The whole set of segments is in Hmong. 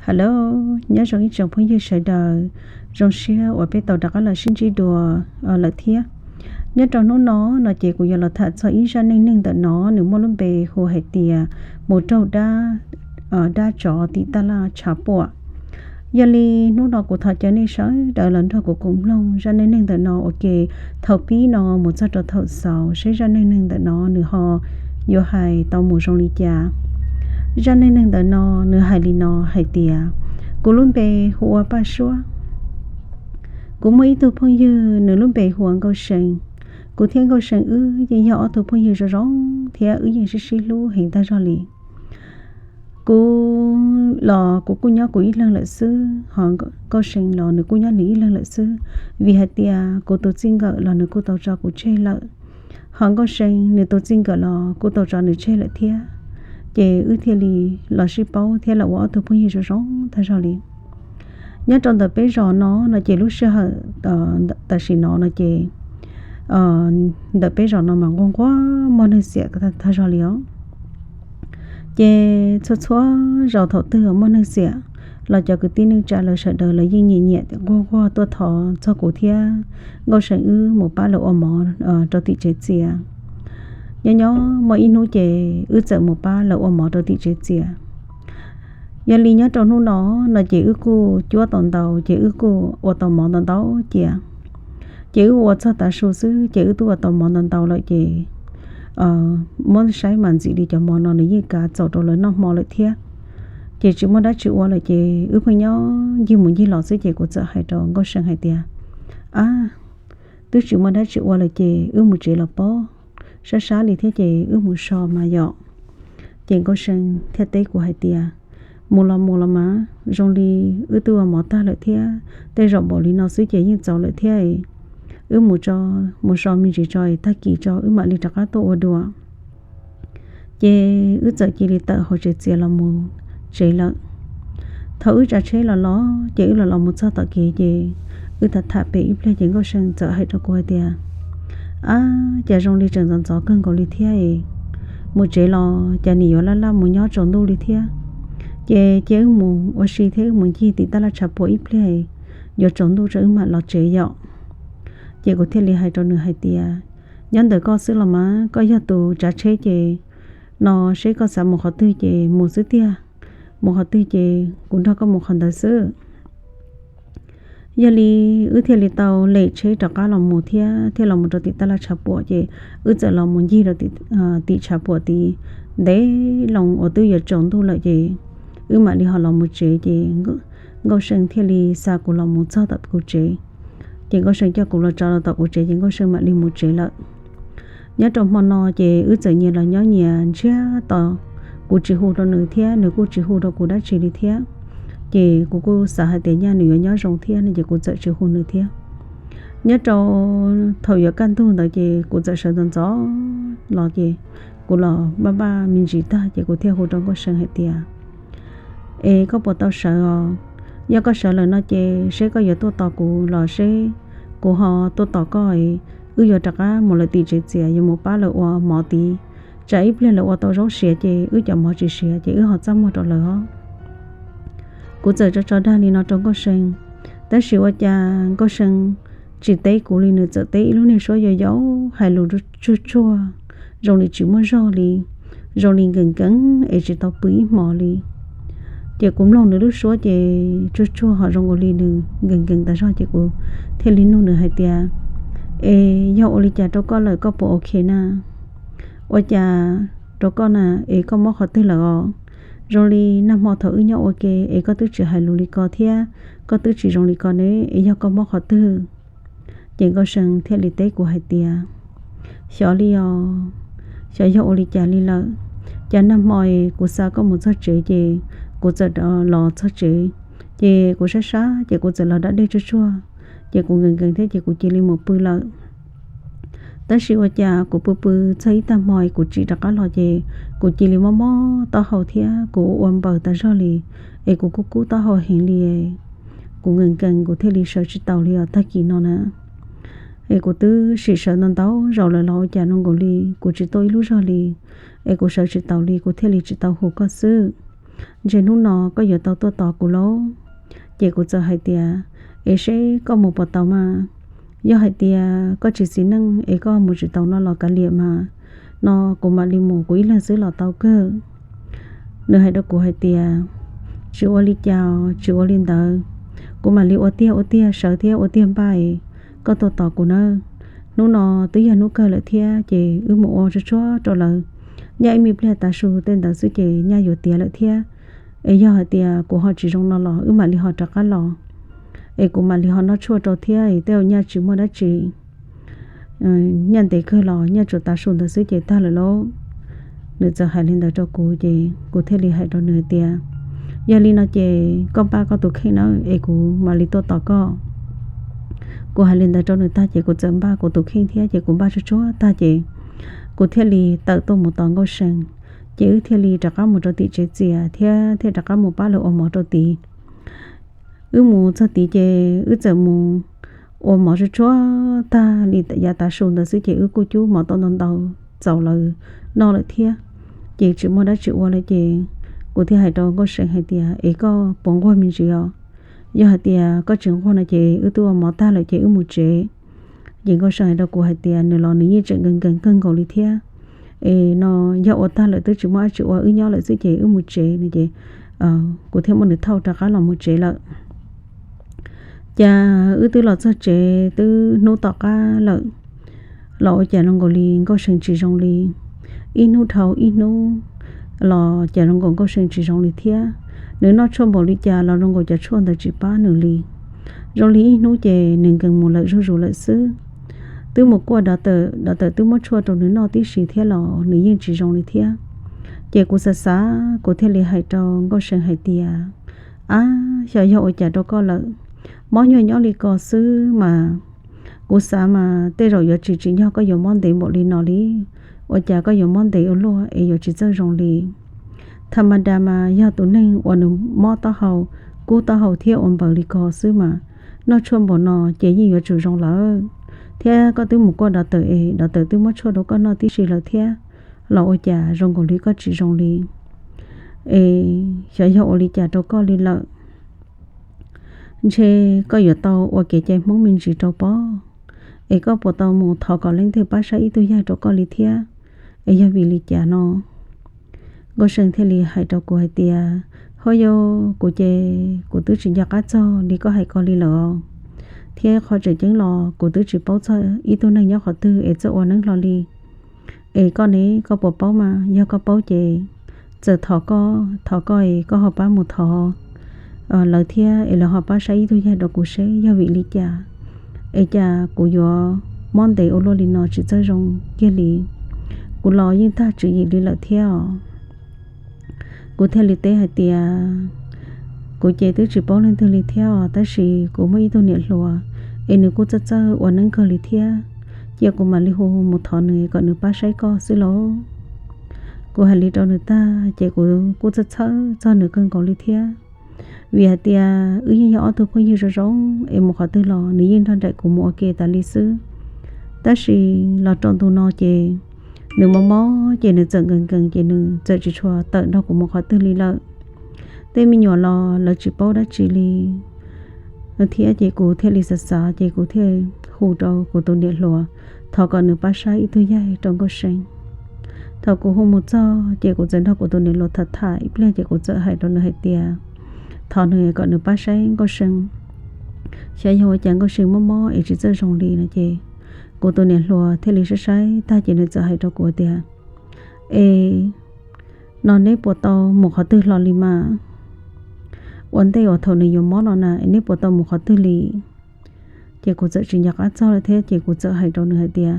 Hello, nyob zoo ib tsoom phooj ywg sawv daws, zoo siab uas peb tau rov qab los sib ntsib dua lawm thiab. Nyob rau hnub no no ces kuv yuav los tham txog ib zaj neej neeg ntawm no, nws muaj lub npe hu hais tias mus raug dab, dab tsov tim taj laj tshav puam. Yog li hnub no kuv thov caw nej sawv daws los nrog kuv koom mloog zaj neej neeg ntawm no ua ke thaum pib no mus txog rau thaum xaus seb zaj neej neeg ntawm no nws ho yuav hais tau mus zoo li cas. Zaj neej neeg ntawm no nws hais li no hais tias, kuv lub npe hu ua Paj Suab. Kuv muaj ib tug phooj ywg nws lub npe hu ua Nkauj See. Kuv thiab Nkauj See wb yeej yog ob tug phooj ywg zoo zoo thiab wb yeej sib sib hlub heev tag zog li. Kuv los kuv kuj nyob kuv ib leeg lawm xwb, ho Nkauj See los nws kuj nyob nws ib leeg lawm xwb, vim hais tias kuv tus txij nkawm los nws kuj tau tso kuv tseg lawm, ho Nkauj See nws tus txij nkawm los kuj tau tso nws tseg lawm thiab. Ces wb thiaj li los sib paub thiab los ua ob tug phooj ywg zoo zoo tag zog li. Nyob rau ntawm peb zos no no ces lub sij hawm tam sim no no ces ntawm peb zos no mas nquag nquag muaj neeg xiam tag zog li os. Ces txhua txhua zaus thaum twg muaj neeg xiam los cov kwv tij neej tsa lawv sawv daws lawv yeej nyiam nyiam nquag nquag tuaj thov txog kuv thiab Nkauj See wb mus pab lawv ua mov rau tim tsev txias. Nyob nyob muaj ib hnub ces wb txawm mus pab lawv ua mov rau tim tsev txias. Yog li nyob rau hnub no no ces wb kuj cuab tau ntau ces wb kuj ua tau mov ntau ntau cia. Ces wb ua txog tav su xwb ces wb twb ua tau mov ntau ntau lawm ces muab saib mas ntxim li cov mov no nws yeej kav txaus rau lawv noj hmo lawm thiab. Ces tsis muaj dab tsi ua lawm ces wb pheej nyob ncig mus ncig los xwb ces kuv txawm hais rau Nkauj See hais tias, a, twb tsis muaj dab tsi ua lawm ces wb mus tsev los pob, sab sab li thiab ces wb mus so mas yom. Ces Nkauj See thiaj teb kuv hais tias, mus los mus los mas zoo li wb twb ua mov tag lawm thiab, tej zaum npaum li no xwb ces yeej txaus lawm thiab. Wb mus tso, mus so me ntsis tso es tag kis tso wb mam li rov qab tuaj ua dua. Ces wb txawm cia li tawm hauv tsev txias los mus tsev lawm. Thaum wb tsav tsheb los los ces wb los los mus txog tom kev ces wb tham tham pem ib pliag ces Nkauj See txawm hais rau kuv hais tias, a, cas zoo li tseem ntxov ntxov kawg nkaus li thiab es, mus tsev los cas nim yuav laj laj mus nyob tsaus ntuj li thiab. Ces cia wb mus ua si thiab wb mus ncig tim taj laj tshav puam ib pliag, yuav tsaus ntuj tso wb mam los tsev yom. Ces kuv thiaj li hais rau nws hais tias, nyob ntawm koj xwb los mas, koj yog tus tsav tsheb ces no seb koj xav mus qhov twg ces mus xwb tiag, mus qhov twg ces kuv nrog koj mus qhov ntawd xwb. Yog li wb thiaj li tau lem tsheb rov qab los mus thiab thiaj los mus rau tim taj laj tshav puam ces wb txawm los mus ncig rau tim tshav puam tid ntev loo uas twb yuav tsaus ntuj lawm ces wb mam li ho los mus tsev ces Nkauj See thiaj li xa kuv los mus txog tom kuv tsev. Ces Nkauj See coj kuv los tso rau tom kuv tsev ces Nkauj See mam li mus tsev lawm. Nyob rau hmo no ces wb txawm nyias los nyob nyias ntsiag to, kuv tsis hu rau nws thiab nws kuj tsis hu rau kuv dab tsi li thiab. Ces kuv kuj xav hais tias nyaj nws yuav nyob zoo thiab no ces kuv txawm tsis hu nws thiab. Nyob rau thaum yuav kaj ntug ntawd ces kuv txawm sawv ntxov ntxov los ces kuv los npaj npaj me ntsis tag ces kuv thiaj hu rau Nkauj See hais tias, es koj puas tau sawv os? Yog koj sawv lawm no ces seb koj yuav tuaj tos kuv los seb kuv ho tuaj tos koj, wb yuav rov qab mus lawm tim tsev txias yuav mus pab lawv ua mov tid. Tsam ib pliag lawv ua tau zaub siav ces wb cov mov tsis siav ces wb ho txaj muag rau lawv os. Kuv txawm tso tso dag li no rau Nkauj See, tab sis ua cas Nkauj See tsis teb kuv li, nws txawm teb ib lub niag suab yau yau hais lus tsuag tsuag, zoo li tsis muaj zog li, zoo li nkees nkees es tsis tau pw ib hmos li. Ces kuv mloog nws lub suab ces tsuag tsuag ho zoo nkaus li nws nkees nkees tas zog ces kuv thiaj li nug nws hais tias, es yog ua li cas rau koj lawm, koj puas ok na? Ua cas rau koj na, es koj mob qhov twg lawm os? Zoo li nag hmo thaum wb nyob ua ke es koj twb tsis hais lus li ko thiab koj twb tsis zoo li ko ne, es yog koj mob qhov twg? Ces Nkauj See thiaj li teb kuv hais tias, xyov li os, xyov yog ua li cas li lawm. Cas nag hmo es kuv xa koj mus txog tsev ces kuv txawm los txog tsev, ces kuv sab sab ces kuv txawm los da dej tsuag tsuag, ces kuv nkees nkees thiab ces kuv cia li mus pw lawm. Tab sis ua cas kuv pw pw txog ib tag hmo es kuv tsim rov qab los ces kuv cia li mob mob taub hau thiab kuv ua npaws tas zog li, es kuv kuj kub taub hau heev li. Kuv nkees nkees kuv thiaj li sawv tsis taus li os tag kis no na. Es kuv twb sim sawv ntau ntau zaus lawm los ua cas no nkaus li kuv tsis tuaj ib lub zog li, es kuv sawv tsis taus li kuv thiaj li tsis tau hu koj xwb. ntshe hnub no koj yuav tau tuaj tos kuv lauj. Ces kuv txawm hais tias, es seb koj mus puas tau mas, yog hais tias koj tsis xis neej es koj mus tsis tau no los kav liam mas, no kuv mam li mus kuv ib leeg xwb los tau kawg. Nws hais rau kuv hais tias, tsis ua li cas, tsis ua li ntawd, kuv mam li ua tiag ua tiag sawv thiab ua tiag npaj es koj tuaj tos kuv nawb. Hnub no twb yog hnub kawg lawm thiab ces wb mus ua tsuag tsuag rau lawv, nyaj ib me pliag tav su tej ntawd xwb ces nyaj yuav tiav lawm thiab. Es yog hais tias kuv ho tsis zoo no los wb mam li ho rov qab los, es kuv mam li ho noj tshuaj rau thiab es tej zaum nyaj tsis muaj dab tsi, nyaj ntev kawg los nyaj tsuas tav su ntawd xwb ces tag lawm lauj. Nws txawm hais li ntawd rau kuv ces kuv thiaj li hais rau nws hais tias, yog li no ces koj npaj koj tus kheej nawb es kuv mam li tuaj tos koj. Kuv hais li ntawd rau nws tag ces kuv txawm npaj kuv tus kheej thiab ces kuv npaj tsuag tsuag tag ces kuv thiaj li tawm tuaj mus tos Nkauj See, ces wb thiaj li rov qab mus rau tim tsev txias thiab thiaj rov qab mus pab lawv ua mov rau tid. Wb mus txog tid ces wb txawm mus ua mov tsuag tsuag tag li yav tav su ntawd xwb ces wb kuj cub mov tau ntau ntau txaus lawv noj lawm thiab. Ces tsis muaj dab tsi ua lawm ces kuv thiaj hais rau Nkauj See hais tias, es koj puas nquag me ntsis os? Yog hais tias koj tsis nquag no ces wb twb ua mov tag lawm ces wb mus tsev. Ces Nkauj See hais rau kuv hais tias nws los nws yeej tseem nkees nkees kawg nkaus li thiab. Es no yog ua tag lawm twb tsis muaj dab tsi ua, wb nyob lawm xwb ces wb mus tsev no ces kuv thiaj muab nws thauj rov qab los mus tsev lawm. Cas wb twb los txog tsev twb hnub tom qab lawm, los ua cas zoo nkaus li Nkauj See tsis zoo li. Ib hnub dhau ib hnub los cas zoo nkaus Nkauj See tsis zoo li thiab. Nws noj tshuaj npaum li cas los zoo nkaus cov tshuaj ntawd tsis pab nws li. Zoo li ib hnub ces nws nkees mus lawm zuj zus lawm xwb. Twb mus kuaj dov tawm, dov tawm twb muab tshuaj rau nws noj tib si thiab los nws yeej tsis zoo li thiab. Ces kuv xav xav kuv thiaj li hais rau Nkauj See hais tias, ab, xyov yog ua cas rau koj lawm, mob nyuag nyob li ko xwb mas. Kuv xav mas tej zaum yuav tsis tsim nyog koj yuav mob ntev npaum li no li. Ua cas koj yuav mob ntev ua luaj es yuav tsis txawj zoo li? Tha ma da mas yog tus neeg uas nws mob taub hau, kub taub hau thiab ua npaws li ko xwb mas, noj tshuaj npaum no ces yeej yuav tsum zoo lawm. Thiab koj twb mus kuaj dov tawm es dov tawm twb muab tshuaj rau koj noj tib si lawm thiab, los ua cas zoo nkaus li koj tsis zoo li? Es xyov yog ua li cas rau koj li lawm. Ntshe koj yuav tau ua kev cai Hmoob me ntsis rau pob, es koj puas tau mus thov kom leej twg pab saib ib tug yaig rau koj li thiab, es yog vim li cas no? Nkauj See thiaj li hais rau kuv hais tias, hov yog kuv ces kuv twb tsis nco qab txog li koj hais ko li lawm os. Thiab qhov tseem ceeb los kuv twb tsis paub txog ib tug neeg nyob qhov twg es txawj ua neeb hlo li. Es koj ne, koj puas paub mas? Yog koj paub ces txawm thov koj, thov koj es koj ho pab mus thov lawv thiab es lawv ho pab saib ib tug yaig rau kuv seb yog vim li cas es cas kuv yuav mob ntev ua luaj li no tsis txawj zoo kiag li. Kuv los yeej tag tswv yim li lawm thiab os. Kuv thiaj li teb hais tias, kuv ces twb tsis paub leej twg li thiab os, tab sis kuv muaj ib tug niam hluas es nws kuj txawj txawj ua neeb kawg li thiab, cia kuv mam li hu mus thov nws kom nws pab saib koj xwb lauj. Kuv hais li rau nws tag ces kuv kuj txhawj txhawj txog nws kawg nkaus li thiab, vim hais tias wb yeej yog ob tug phooj ywg zoo zoo es mus qhov twg los nws yeej nrog nraim kuv mus ua ke tas li xwb. Tab sis los rau ntu no ces nws mob mob ces nws txawm nkees nkees ces nws txawm tsis tshua tawm nrog kuv mus qhov twg li lawm. Tej me nyuam los lawv tsis paub dab tsi li thiab ces kuv thiaj li xav xav ces kuv thiaj hu rau kuv tus niam hluas, thov kom nws pab saib ib tug yaig rau Nkauj See. Thaum kuv hu mus txog ces kuv txawm nrog kuv tus niam hluas tham tham ib pliag ces kuv txawm hais rau nws hais tias, thov nws kom nws pab saib Nkauj See, xyov yog ua cas Nkauj See mob mob es tsis txawj zoo li no ces kuv tus niam hluas thiaj li saib saib tag ces nws txawm hais rau kuv tias, es no neb puas tau mus qhov twg hlo li mas? Ua ntej uas thaum nws yuav mob no na es neb puas tau mus qhov twg li? Ces kuv txawm tsis nco qab txog lawm thiab ces kuv txawm hais rau nws hais tias,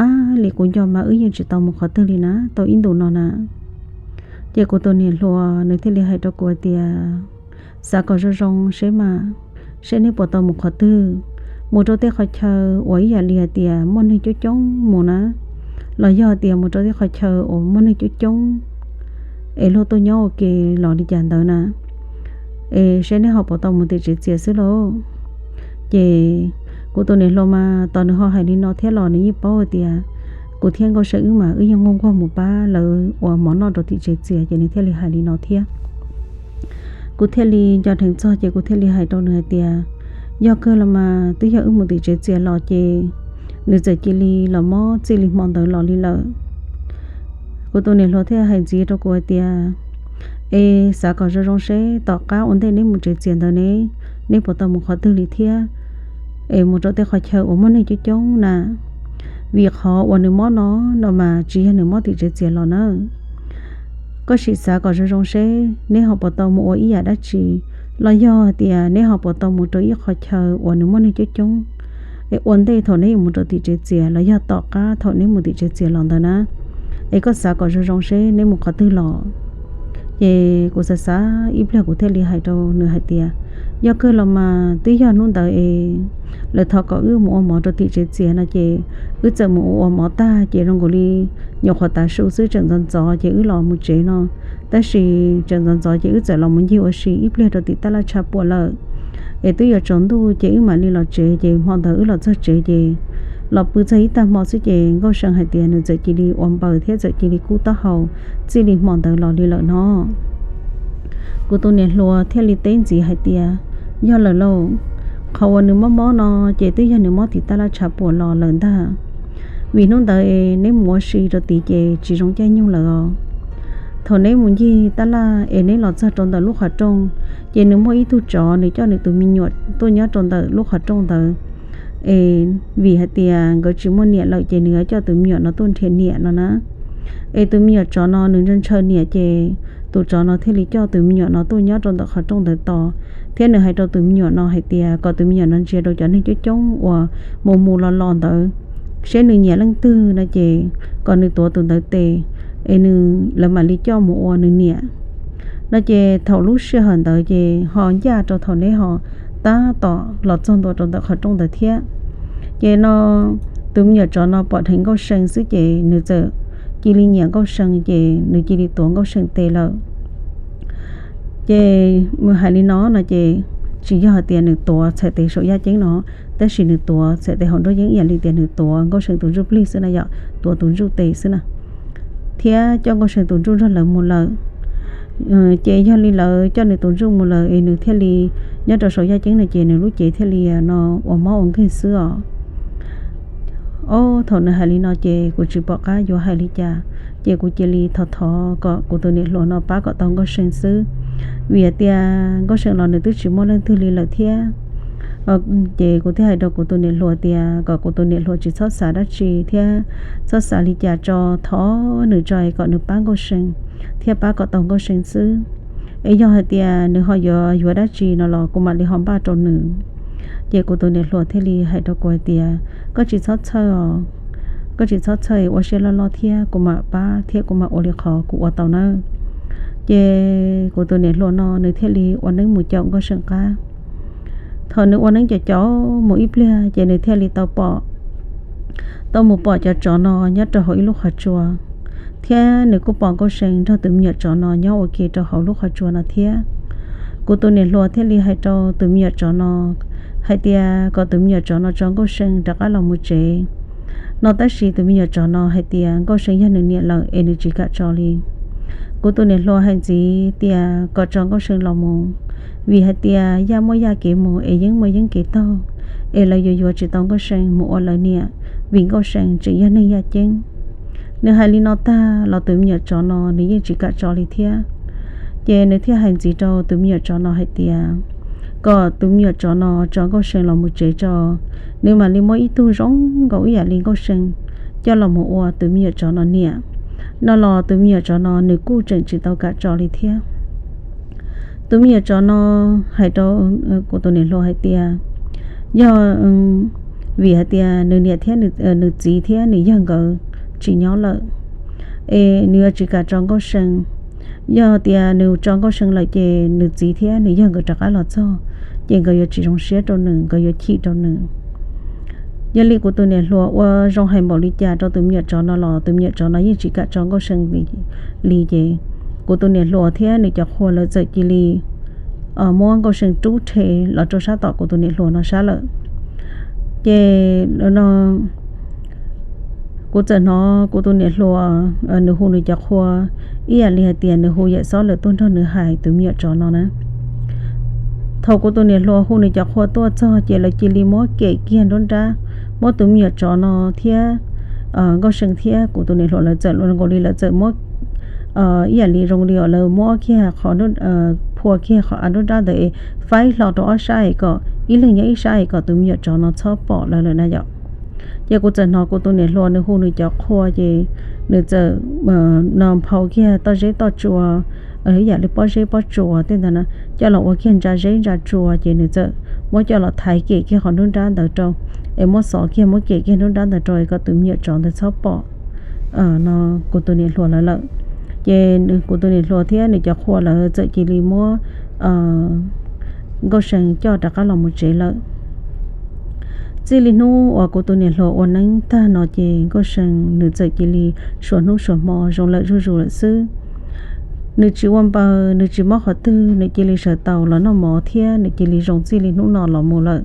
ab, li kuv nco mas wb yeej tsis tau mus qhov twg li na tau ib ntus no na. Ces kuv tus niam hluas nws thiaj li hais rau kuv hais tias, xav kom zoo zoo seb mas, seb neb puas tau mus qhov twg, mus rau tej qhov chaw uas ib yam li hais tias muaj neeg coob coob mus na, los yog tias mus rau tej qhov chaw uas muaj neeg coob coob es luag tuaj nyob ua ke los li cas ntawd na, es seb neb ho puas tau mus tim tsev txias xwb lauj. Ces kuv tus niam hluas mas tos nws ho hais li no thiab los nws yeej paub hais tias kuv thiab Nkauj See wb mas wb yeej nquag nquag mus pab lawv ua mov noj rau tim tsev txias ces nws thiaj li hais li no thiab. Kuv thiaj li nco dheev txog ces kuv thiaj li hais rau nws hais tias, yog kawg los mas twb yog wb mus tim tsev txias los ces nws txawm cia li los mob txij li hmo ntawd los li lawm. Kuv tus niam hluas thiaj hais ntxiv rau kuv hais tias, es xav kom zoo zoo seb tom qab ua ntej neb mus tsev txias ntawd ne, neb puas tau mus qhov twg li thiab, es mus rau tej qhov chaw uas muaj neeg coob coob na, vim qhov uas nws mob no, no mas tsis yog nws mob tim tsev txias los na. Koj sim xav kom zoo zoo seb neb ho puas tau mus ua ib yam dab tsi, los yog tias neb ho puas tau mus rau ib qhov chaw uas nws muaj neeg coob coob, es ua ntej thaum neb yuav mus rau tim tsev txias los yog tom qab thaum neb mus tim tsev txias los ntawd na, es koj xav kom zoo zoo seb neb mus qhov twg los. Ces kuv xav xav ib pliag kuv thiaj li hais rau nws hais tias, yog kawg los mas twb yog hnub ntawd es lawv thov kom wb mus ua mov rau tim tsev txias no ces wb txawm mus ua ua mov tag ces zoo nkaus li nyuam qhuav tav su xwb tseem ntxov ntxov ces wb los mus tsev no, tab sis tseem ntxov ntxov ces wb txawm los mus ncig ua si ib pliag rau tim taj laj tshav puam lawm, es twb yuav tsaus ntuj ces wb mam li los tsev. Ces hmo ntawd wb los txog tsev ces los pw txog ib tag hmo xwb ces Nkauj See hais tias nws txawm cia li ua npaws thiab txawm cia li kub taub hau txij li hmo ntawd los li lawm no. Kuv tus niam hluas thiaj li teb ntxiv hais tias, yog lawm lauj, qhov uas nws mob mob no ces twb yog nws mob tim taj laj tshav puam los lawm ntag. Vim hnub ntawd es neb mus ua si rau tid ces tsis zoo caij nyoog lawm os. Thaum neb mus ncig taj laj es neb los txog rau ntawm lub qhov rooj, ces nws muaj ib tug tsov nws coj nws tus me nyuam tuaj nyob rau ntawm lub qhov rooj ntawd. Es vim hais tias nkawd tsis muaj niam lawm ces nws yuav coj tus me nyuam no tuaj nrhiav niam no na. Es tus me nyuam tsov no nws ntshaw ntshaw niam ces tus tsov no thiaj li coj tus me nyuam no tuaj nyob rau ntawm qhov rooj ntawd tos, thiab nws hais rau tus me nyuam no hais tias kom tus me nyuam no ntsia rau cov neeg coob coob uas mus mus los los ntawd, seb nws nyiam leej twg no ces kom nws tuav tus ntawd tes, es nws, lawv mam li coj mus ua nws niam no. Ces thaum lub sij hawm ntawd ces ho ncaj rau thaum neb ho tab tom los txog ntua rau ntawm qhov rooj ntawd thiab. Ces no tus me nyuam tsov no pom dheev Nkauj See xwb ces nws txawm cia li nyiam Nkauj See ces nws cia li tuav Nkauj See tes lawm. Ces mus hais li no no ces tsis yog hais tias nws tuav txhais tes saum yaj ceeb no, tab sis nws tuav txhais tes hauv nruab yeeb ib yam li tias nws tuav Nkauj See tus ntsuj plig xwb na, yog tuav tus ntsuj tes xwb na, thiab coj Nkauj See tus ntsuj nrog lawv mus lawm. Ces yog li lawv coj nws tus ntsuj mus lawm es nws thiaj li nyob rau saum yaj ceeb no ces nws lub cev thiaj li no ua mob ua nkeeg xwb os. Ob, thaum nws hais li no ces kuv tsis pom qab yuav hais li cas, ces kuv cia li thov thov kom kuv tus niam hluas no pab kom tau Nkauj See xwb, vim hais tias Nkauj See los nws twb tsis muaj leej twg li lawm thiab. Ces kuv thiaj hais rau kuv tus niam hluas tias kom kuv tus niam hluas tsis txhob xav dab tsi thiab txhob xav li cas tso, thov nws tso es kom nws pab Nkauj See thiab pab kom tau Nkauj See xwb. Es yog hais tias nws ho yuav yuav dab tsi no los kuv mam li ho npaj rau nws. Ces kuv tus niam hluas thiaj li hais rau kuv hais tias, koj tsis txhob txhawj os, koj tsis txhob txhawj, ua siab loj loj thiab kuv mam pab thiab kuv mam ua li qhov kuv ua tau nawb. Ces kuv tus niam hluas no nws thiaj li ua neeb mus caum Nkauj See qab. Thaum nws ua neeb caum caum mus ib pliag ces nws thiaj li tau pom, tau mus pom cov tsov no nyob rau hauv ib lub qhov tsua, thiab nws kuj pom Nkauj See nrog tus me nyuam tsov no nyob ua ke rau hauv lub qhov tsua no thiab. Kuv tus niam hluas thiaj li hais rau tus me nyuam tsov no hais tias kom tus me nyuam tsov no tso Nkauj See rov qab los mus tsev no, tab sis tus me nyuam tsov no hais tias Nkauj See yog nws niam lawm es nws tsis kam tso li. Kuv tus niam hluas hais ntxiv tias kom tso Nkauj See los mus, vim hais tias yaj muaj yaj kev mus es yeeb muaj yeeb kev taug, es lawv yuav yuav tsis tau Nkauj See mus ua lawv niam, vim Nkauj See tseem yog neeg yaj ceeb. Nws hais li no tag los tus me nyuam tsov no nws yeej tsis kam tso li thiab. Ces nws thiaj hais ntxiv rau tus me nyuam tsov no hais tias kom tus me nyuam tsov no tso Nkauj See los mus tsev tso, nws mam li muab ib tug zoo nkaus ib yam li Nkauj See coj los mus ua tus me nyuam tsov no niam. No los tus me nyuam tsov no nws kuj tseem tsis tau kam tso li thiab. Tus me nyuam tsov no hais rau kuv tus niam hluas hais tias yog vim hais tias nws niam thiab nws txiv thiab nws yawg nkawd tsis nyob lawm, es nws yuav tsis kam tso Nkauj See. Yog tias nws tso Nkauj See lawm ces nws txiv thiab nws yawg nkawd rov qab los txog, ces nkawd yuav tsis zoo siab rau nws, nkawd yuav chim rau nws. Yog li kuv tus niam hluas ua zoo hais npaum li cas rau tus me nyuam tsov no los tus me nyuam tsov no yeej tsis kam tso Nkauj See li, ces kuv tus niam hluas thiab nws cov qhua lawv txawm cia li muab Nkauj See rub rhe los rau sab tom kuv tus niam hluas no sab lawm. Ces no Kuv txawm hnov kuv tus niam hluas nws hu nws cov qhua ib yam li hais tias nws hu Yawm Xob lawm tuaj nrog nws hais tus me nyuam tsov no na. Thaum kuv tus niam hluas hu nws cov qhua tuaj txog ces lawv cia li muab kem kiag nruab nrab, muab tus me nyuam tsov no thiab Nkauj See thiab kuv tus niam hluas lawv txawm zoo nkaus li lawv txawm muab ib yam li zoo li uas lawv muab kiag qhov, phua kiag qhov av nruab nrab ntawd es faib hlo rau ob sab es kom ib leeg nyob ib sab es kom tus me nyuam tsov no txhob pom lawv lawm na yom. Ces kuv txawm hnov kuv tus niam hluas nws hu nws cov qhua ces nws txawm no nphau kiag toj zeb toj tsua, ib yam li pob zeb pob tsua tej ntawd na, coj los ua kiag ntsa zeb ntsa tsua ces nws txawm muab coj los thaiv kem kiag qhov nruab nrab ntawd rau, es muab xov kiag muab kem kiag nruab nrab ntawd rau es kom tus me nyuam tsov ntawd txhob pom no kuv tus niam hluas lawv lawm. Ces kuv tus niam hluas thiab nws cov qhua lawv txawm cia li muab Nkauj See coj rov qab los mus tsev lawm. Txij li hnub uas kuv tus niam hluas ua neeb tag no ces Nkauj See nws txawm cia li suav hnub suav hmo zoo lawm zuj zus lawm xwb. Nws tsis ua npaws, nws tsis mob qhov twg, nws cia li sawv taus los noj mov thiab nws cia li zoo txij li hnub no los mus lawm.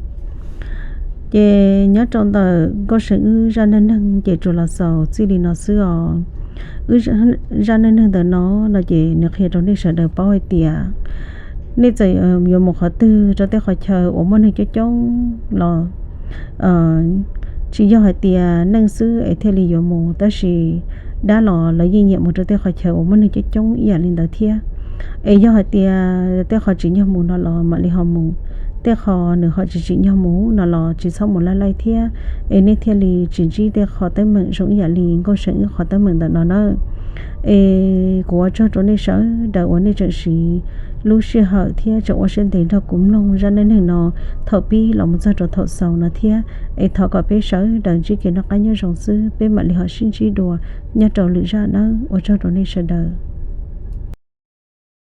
Ces nyob rau ntawm Nkauj See wb zaj neej neeg ces tsuas los xaus txij li no xwb os. Wb zaj neej neeg ntawm no no ces nws qhia rau nej sawv daws paub hais tias nej txawm yuav mus qhov twg rau tej qhov chaw uas muaj neeg coob coob los tsis yog hais tias neej xwb es thiaj li yuav mus, tab sis dab los lawv yeej nyiam mus rau tej qhov chaw uas muaj neeg coob coob ib yam li ntawd thiab. Es yog hais tias tej qhov tsis nyog mus no los mam li ho mus, tej qhov nws ho tsis tsim nyog mus no los tsis txhob mus laij laij thiab, es nej thiaj li tsis ntsib tej qhov teeb meem zoo ib yam li Nkauj See wb qhov teeb meem ntawm no na. Es kuv ua tsaug rau nej sawv daws uas nej tseem siv lub sij hawm thiab tseem ua siab ntev nrog kuv mloog zaj neej neeg no thaum pib los mus txog rau thaum xaus no thiab. Es thov kom peb sawv daws ntsib kev noj qab nyob zoo xwb, peb mam li ho sib ntsib dua nyob rau lwm zaj nawb. Ua tsaug rau nej sawv daws.